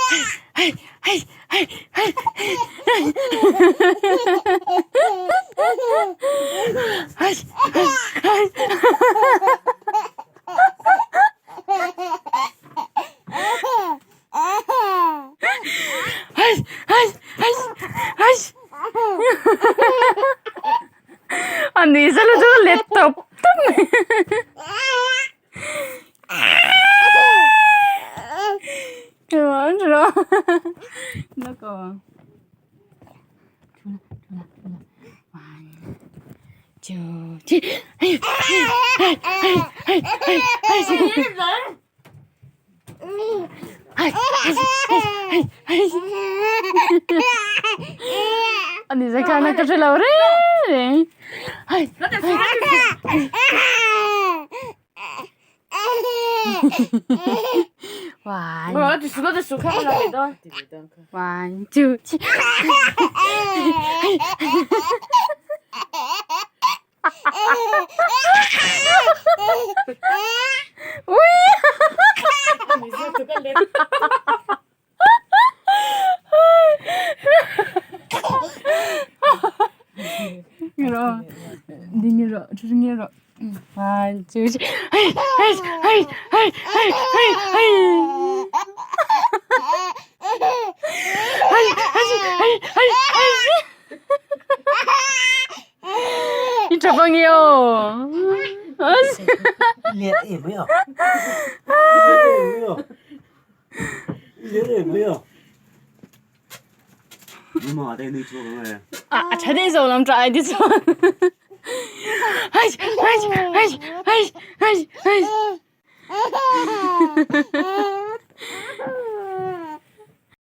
Ai ai ai ai ai ai ai ai ai ai A ni zet chu ka let tawp tawp mai. One, two, three. Ani zai khana ka hrelo reng reng. One, one, two, three. Ui! One, two, three. Hey, hey, hey, hey, hey, hey, hey. Hey, hey, hey, hey, hey. I ṭap ange aw. Lian em mai a. Lian em mai a. Mama te nui chhuak ang e. A a ṭha deuh zawk lam ṭah ai ti chuan. Hai hai hai hai hai hai.